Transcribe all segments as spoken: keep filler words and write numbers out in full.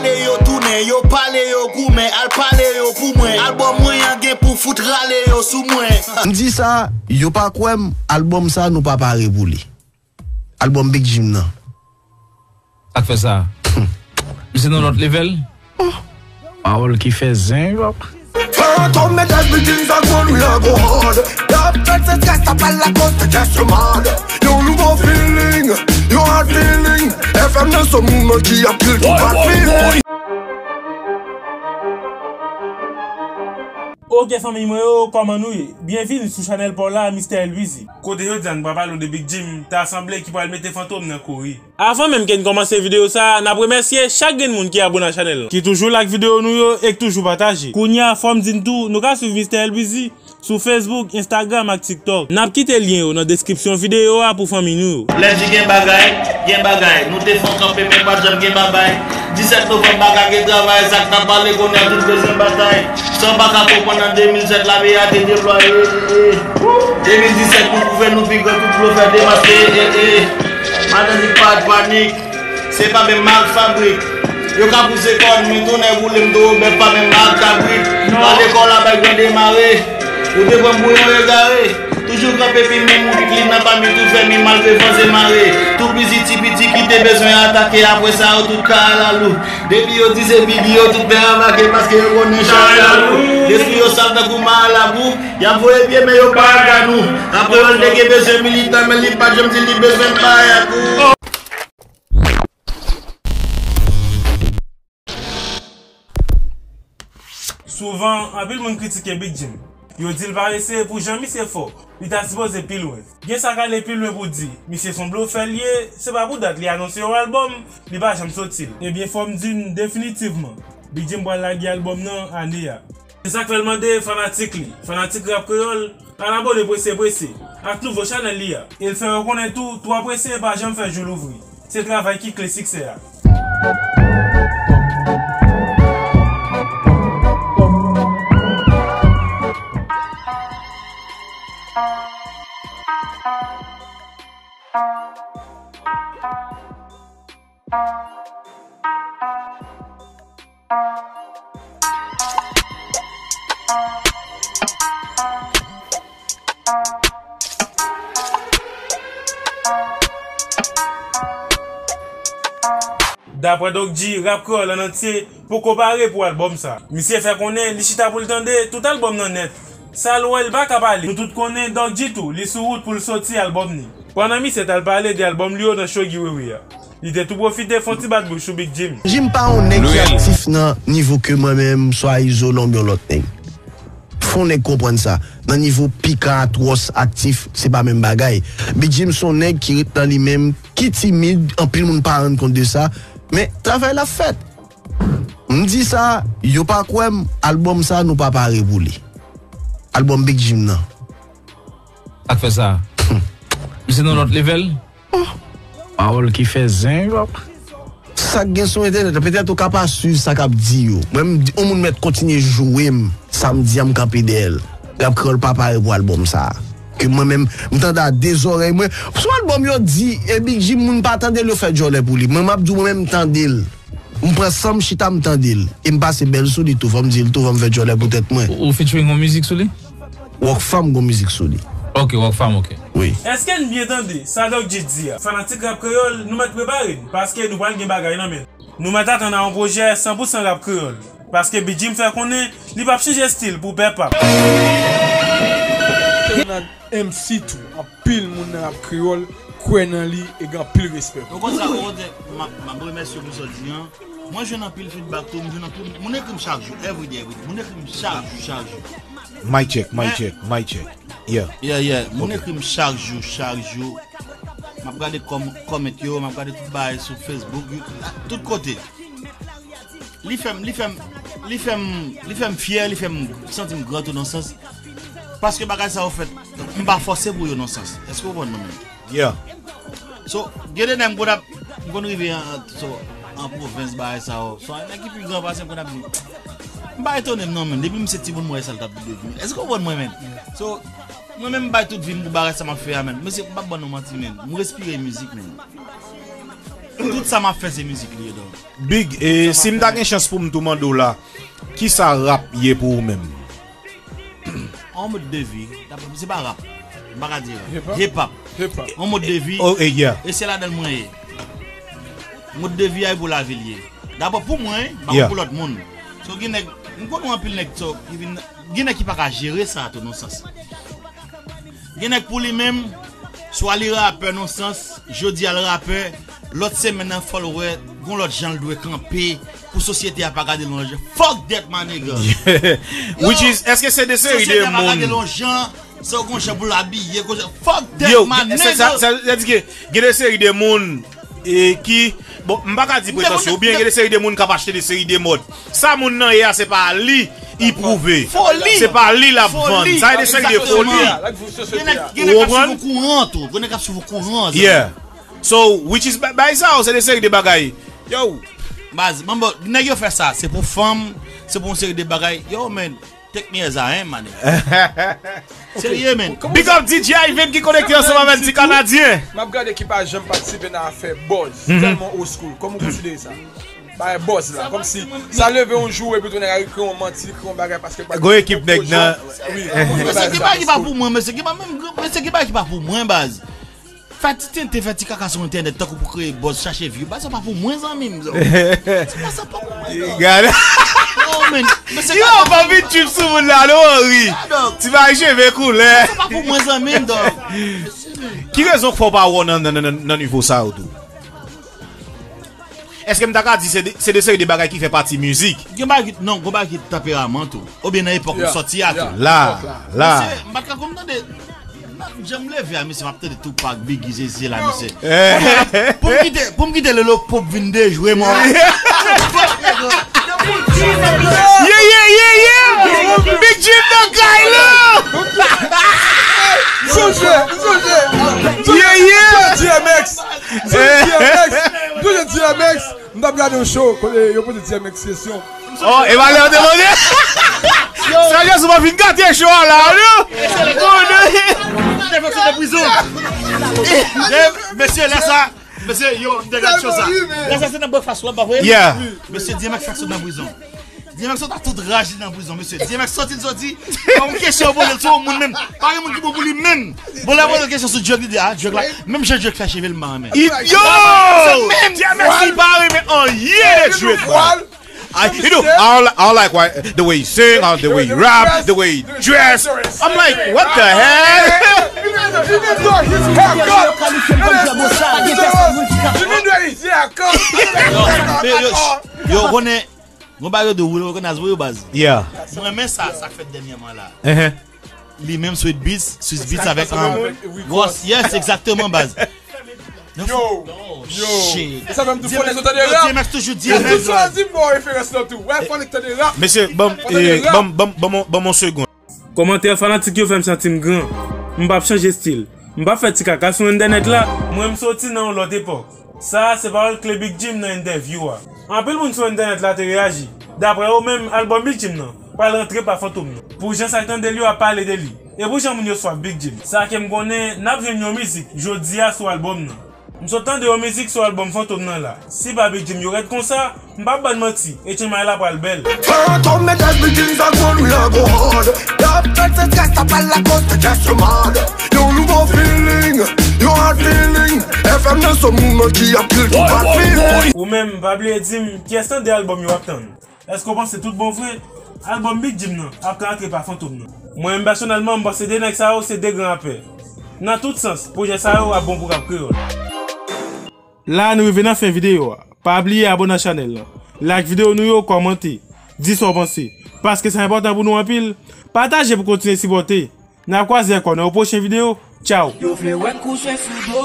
Yo tounen, yo pale, yo goumen, al pale yo pou mwen. Albòm mwen an gen pou fout rale yo sou mwen. M di sa, yo pa kwè m, albòm sa nou pa pare pou li. Albòm Big Jim nan. Sa k fè sa? Misye nan lòt level. Pawòl ki fè zen, yo. Fantom e Dash Building sa gwo lou la gwo hard. Dap fèt se stress, sa pa lakòz te kèsyon mad. Yon nouvo feeling, yon hard feeling. F M nan se moun ki ap kill tout bad feeling. Ok fanmi mwen yo, kòman nou ye? Byenvini sou chanèl pa w la, Mistè Elwizi. Kote jodi a nou pral pale w de Big Jim, ta sanble ki pral mete Fantom nan kouri. Avan menm ke n kòmanse videyo sa a, n ap remèsye chak grenn moun ki abone a chanèl lan, ki toujou like videyo nou yo e k toujou pataje. Kounye a, fò m di n tou, nou ka swiv Mistè Elwizi sou Facebook, Instagram ak TikTok. N ap kite lyen yo nan deskripsyon videyo a pou fanmi nou yo. Lè di gen bagay, gen bagay. Nou te fon kanpe, men pa t janm gen babay. Disèt novanm, pa ka gen travay, sa k t ap pale kounye a, tout bezwen batay. Sa w pa ka konprann, an de mil sèt, lame a te deplwaye. De mil disèt, nou pwouve nou pi gran, tout blofè demaske. Madanm, pa t panik. Se pa menm mak fabrik. Yo ka pouse kòn, men tonnè boule m, toro bèf pa menm mak kabrit. Nan lekòl la, bay gran demare. Ou te pran m pou yon egare. Toujou kanpe pi menm ou vit li nan pami tout fèmi malve fòse mare. Tou piti ti piti ki te bezwen atake, apre sa yo tout ka alalou. Depi yo di se Biggie, yo tout pè anbake paske yo konnen chay la lou. Lespri yo sal tankou malabou. Y ap voye pye men yo pa ka nou. Apre yo te gen bezwen militan, men li pa t janm di li bezwen payakou. Souvan, anpil moun kritike Big Jim. Yo di l parese pou jan misye fò, li ta sipoze pi lwen. Gen sa k ale pi lwen pou di, misye se yon blofè l ye, se pa pou dat li anonse yon albòm, li pa janm soti l. Ebyen, fò m di n definitivman, Big Jim pral lage albòm nan ane a. Se sa k fè l mande fanatik li, fanatik rap kreyòl, al abone prese prese ak nouvo chanèl li a. E l fè yo konnen tou, twò prese pa janm fè jou louvri. Se travay ki kle siksè a. Daprè Doc G, rap kreyòl an antye poko pare pou albòm sa. Misye fè konnen li chita pou l tande tout albòm nan nèt. Sa l wè l pa ka pale. Nou tout konnen Doc G tou, li sou wout pou l soti albòm ni. Pandan misye t al pale de albòm li yo nan show Guy Wewe a, li te tou pwofite fè yon ti bat bouch sou Big Jim. Jim pa yon nèg ki aktif nan nivo ke mwen menm, swa Izo, Lonbyon, lòt nèg. Fò nèg konprann sa. Nan nivo pika, atwòs, aktif, se pa menm bagay. Big Jim se yon nèg ki ret nan li menm, ki timid, anpil moun pa rann kont de sa, men travay la fèt. M di sa, yo pa kwè m, albòm sa nou pa pare pou li. Albòm Big Jim nan. Sa k fè sa? Misye nan lòt level. Pawòl ki fè zen, yo. Sa k gen sou entènèt la, petèt ou ka pa swiv sa k ap di yo. Mwen, m di, yon moun mèt kontinye joure m, sa m di a, m kanpe dèyè l. Rap kreyòl pa pare pou albòm sa. Ke mwen menm, m tande a de zòrèy mwen. Sou albòm yo di, e Big Jim, moun pa tande l, yo fè djòlè pou li. Mwen, m ap di w, mwen menm, m tande l. M pran san m chita, m tande l. E m pase bèl sou li tou, fò m di l tou, fò m fè djòlè pou tèt mwen. Ou, ou featuring yon mizik sou li? Rockfam gon mizik sou li. Ok, Rockfam, ok. Wi. Èske n byen tande sa Doc G di a? Fanatik rap kreyòl, nou mèt prepare n, paske nou pral gen bagay nan men n. Nou mèt atann a yon pwojè san pou san rap kreyòl, paske Big Jim fè konnen li p ap chanje estil pou pèp ap. Nan M C tou, anpil moun nan rap kreyòl kwè nan li e gen anpil respè pou li. Ou konn sa, ou konn sa, m ap, m ap remèsye w pou sa w di an. Mwen jwenn anpil feedback tou, m jwenn anpil, moun ekri m chak jou, everyday, everyday. Moun ekri m chak jou, chak jou. Mic check, mic check, mic check. Yeah. Yeah, yeah. Moun ekri m chak jou, chak jou. M ap gade kòm-, comment yo, m ap gade tout bagay sou Facebook, YouTube, tout kote. Li fè m, li fè m, li fè m, li fè m fyè, li fè m santi m gran tou nan sans. Paske bagay sa yo fèt, m pa fòse pou yo nan sans. Èske w konprann mwen menm? Yeah. So, gen de nèg m konn ap, m konn rive an, so, an pwovens, bagay sa yo. So, nèg ki pi gran pase m konn ap di, m pa etone m non, menm. Depi m se timoun, m wè sa l t ap devni. Èske w konprann mwen, menm? So, mwen menm, m bay tout vi m pou bagay sa m ap fè a, menm. Mesye, m p ap ban nou manti, menm. M respire mizik, menm. Tout sa m ap fè se mizik li ye, dog. Big, e si m ta gen chans pou m tou mande w la, kisa rap ye pou ou menm? On mode de vie. Se pa rap. M pa ka di rap. Hip hop. Hip hop. Hip hop. On mode de vie. Oh, eh, yeah. E se ladan l mwen ye. Mode de vie a e pou lavi l ye. Dabò pou mwen, m pa konn pou lòt moun. So gen nèg, m konnen anpil nèg so, ki vin, gen nèg ki pa ka jere sa tou nan sans. Gen nèg pou li menm, swa li rapè nan sans, jodi a l rapè, lòt semèn nan fò l wè, gon lòt jan l dwe kanpe, pou sosyete a pa gade l yon jan. Fuck that, my nigga. Which is, èske se de seri de moun? Sosyete a pa gade l yon jan, se yon jan pou l abiye, gon jan. Fuck that, my nigga. Yo, sa, sa, sa, sa di ke gen de seri de moun e ki, bon, m pa ka di pretansyon, oubyen gen de seri de moun k ap achte de seri de mòd. Sa moun nan ye a, se pa li, li pwouve. Foli. Se pa li l ap vann. Sa e de seri de foli. Ou konprann? Gen nèg k ap swiv kouran tou. Gen nèg k ap swiv kouran. Yeah. So, which is, bay sa, se de seri de bagay. Yo. Baz, manbo, nèg yo fè sa. Se pou fanm, se pou yon seri de bagay. Yo, man. Take me as I am, my nigga. Serye, man. Big up D J Ivan ki konekte ansanm avè n, ti Kanadyen. M ap gade ki pa janm patisipe nan afè buzz. Tèlman old school. Kòman w konsidere sa? Bagay buzz la. Kòmsi sa leve yon jou epi tou nèg a ekri yon manti, ekri yon bagay paske gon ekip nèg nan. Mesye, ki bagay ki pa pou mwen, mesye, ki pa menm, mesye, ki bagay ki pa pou mwen, baz. Fè ti tenten, fè ti kaka sou entènèt tankou pou kreye buzz, chache view. Bagay sa pa pou mwen, zanmi m, zo. Se pa sa pa pou mwen, dog. Gade. Oh, man. Yo, pa vin trip sou moun la, non, Henri. Ti bagay cheve koulè. Sa pa pou mwen, zanmi m, dog. Ki rezon k fè w pa wè w nan, nan, nan, nan nivo sa yo tou? Èske m ta ka di se de, se de seri de bagay ki fè pati mizik? Gen bagay ki, non, gon bagay ki tanperaman tou. Oubyen nan epòk ou sòti a tou. La, la. Mesye, m pa t ka konn tande. Nan jan m leve a, mesye, m ap tande Tupac, Biggie, Zeze la, mesye. Pou m kite, pou m kite Lelo Pop vin dejwe mwen. Yeah, yeah, yeah, yeah! Big Jim nan kay la! Sonje, sonje. Yeah, yeah! D M X. Sonje D M X. Sonje D M X. M t ap gade yon show kote yo poze D M X kesyon. Oh, e pa lè yo te mande. Sa jezi pa fin gate show a la, non? Mesye, lè sa, mesye, yo, m te gade show sa. Lè sa se nan Breakfast Club, pa vre? Yeah. Mesye, D M X fè sot nan prizon. D M X sot a tout raj li nan prizon, mesye. D M X soti, l soti. Pa yon kesyon pou li, l se yon moun menm. Pa gen moun ki bon pou li menm. Bon, lè poze kesyon sou Drake, li di, ah, Drake la. Menm jan Drake fè cheve l, m pa renmen. Yo! D M X li pa renmen anyen de Drake, bro. I, you know, I don't, li- I don't like why, the way he sing, or the way he rap, the way he dress. I'm like, what the hell? Even though his haircut, even though his haircut, even though his haircut. Yo, yo, yo, konnen, mwen ba yo de Will Organize, wi, baz. Yeah. Mwen renmen sa, sa k fèt dènyèman la. Uh-huh. Li menm Sweet Beats, Sweet Beats avèk, um, Ross. Yes, egzakteman, baz. Yo, yo. Shit. E sa menm tou fò nèg yo tande rap. D M X toujou D M X. Yo toujou di bon referans lan tou. Wè, fò nèg tande rap. Mesye, ban m, eh, ban m, ban m, ban m, ban m yon segond. Kòmantè fanatik yo fè m santi m gran. M p ap chanje stil. M p ap fè ti kaka sou entènèt la. Mwen, m soti nan yon lòt epòk. Sa a se pawòl kle Big Jim nan entèvyou a. Anpil moun sou entènèt la te reyaji. Daprè yo menm, albòm Big Jim nan pral rantre pa Fantom nan. Pou jan sa k tande l yo ap pale de li. E pou jan moun yo swaf Big Jim. Sa ke m konnen, n ap jwenn yon mizik jodi a sou albòm nan. M sot tande yon mizik sou albòm Fantom nan la. Si pa Big Jim yo rèd konsa, m p ap bann manti, e tchenmay la pral bèl. Fantom met Big Jim sa gwo lou la go hard. Dap fèt se strès, sa pral lakòz te kès yo mad. Yon nouvo feeling, yon hard feeling. F M nan se moun ki ap kill tout bad feeling. Ou menm, pa bliye di m, kiyès nan de albòm yo w ap tann? Èske w panse tout bon vre, albòm Big Jim nan ap ka antre pa Fantom nan? Mwen menm pèsonèlman, m panse de nèg sa yo se de gran rapè. Nan tout sans, pwojè sa yo ap bon pou rap kreyòl. La nou rive nan fen videyo a. Pa bliye abòne ak chanèl lan. Like videyo nou yo, kòmante. Di sa w panse. Paske sa enpòtan pou nou anpil. Pataje pou kontinye sipòte. N ap kwaze ankò nan yon pwochen videyo. Tchaw! Yo vle wè n kouche sou do,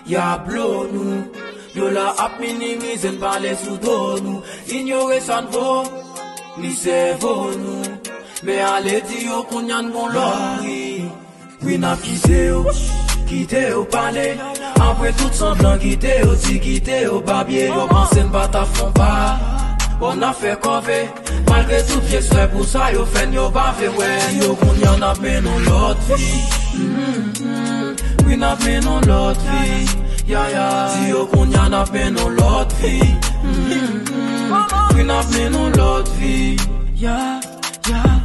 y ap blo nou. Yo la ap minimize n, pale sou do nou. Inyore sa n vo, ni sèvo nou. Men ale di yo kounye a n gon lòt pri. Wi, n ap kite yo, kite yo pale. Apre tout sanblan, kite yo di, kite yo babye. Yo panse n pa t ap fon pa, bon, n ap fè kòve. Malgre tout vye swè pou sa yo fè n, yo pa vle wè n. Yo kounye a n ap mennen yon lòt vi. Mm, mm. Wi, n ap mennen yon lòt vi. Ya, ya. Di yo kounye a n ap mennen yon lòt vi. Mm, mm. Wi, n ap mennen yon lòt vi. Ya, ya.